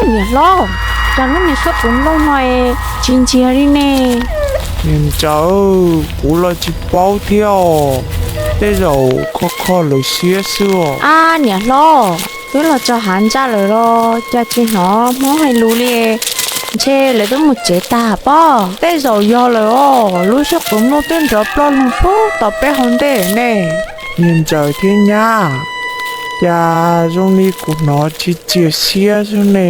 Niam hlob, cas lub niag suab quav nplooj no tsis ntsiag li ne? Niam ntxawm, kuv los tsis paub thiab os. Tej zaum kho kho lawv siab xwb os. Ab niam hlob, twb los txog hav ntsaj lawm los cas tsis hnov Hmoob hais lus li? Ntshe lawv twb mus tsev tag pob. Tej zaum yog lawm os, lub suab quav nplooj twb nrov ploj loo pub tom peb hauv ntej ne. Niam ntxawm thiab nyab, cas zoo li kuv hnov tsis txias siab xwb ne.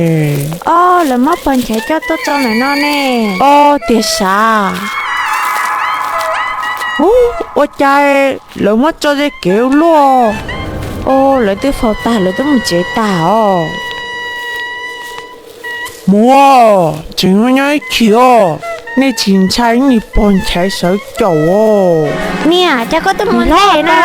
Ob, lawv muab pog Nchaiv coj tuaj tso ntawm no ne. Ob, tiag sav. Ub, ua cas lawv muab tso ze kev ua luaj? Ob, lawv twb faus tag, lawv twb mus tsev tag os. Muam, tseem nyob ib chim os, nej tsis ntshai niag pog Nchaiv sawv caum os? Niam, cas koj twb mus ntej na?